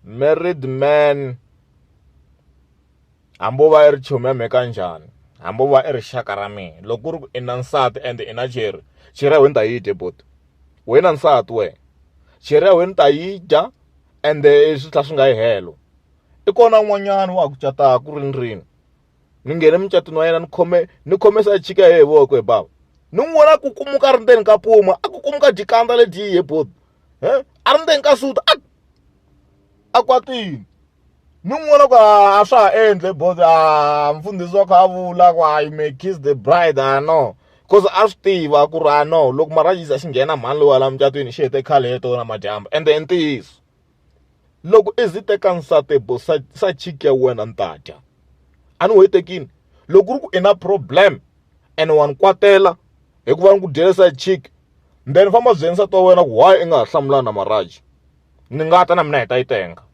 Married man hambi wo va i ri chomi ya mehe kanjhani hambi wo va i rixaka ra mina loko ku ri ku i na nsati and i na cherry, cherry ya wena ni ta yi dya buti wena na nsati wena cherry ya wena ni ta yi dya ende swi tlhela swi nga yi helo. I kona un'wanyana wa ha ku cataka rini ni nghene mucatwini wa yena ni khome ni khome side chick ya yena hi voko he bava ni n'wi vona ku kumuka a ri ndzeni ka puma a ku kumuka dyikandza ledyiya he buti he a ri ndzeni ka suti a a kwatile ni n'wi vona ku a swa ha endli boss a mfundhisi wa kha a vula ku you may kiss the bride a no cause a swi tiva ku ri a no loko marajisi a xi nghena mhani loyi wa la mucatwini xi hete khale he tona madyambu ende i ntiyiso loko i zi teka nsati bo sa sa chiki ya wena ni ta dya a ni wo yi tekini loko ku ri ku i na problem ene wa ni kwatela hikuva ni ku dyele side chick then famba byela nsati wa wena ku why i nga ha hlamulani na maraji ni nga ta na mina hi ta yi tenga.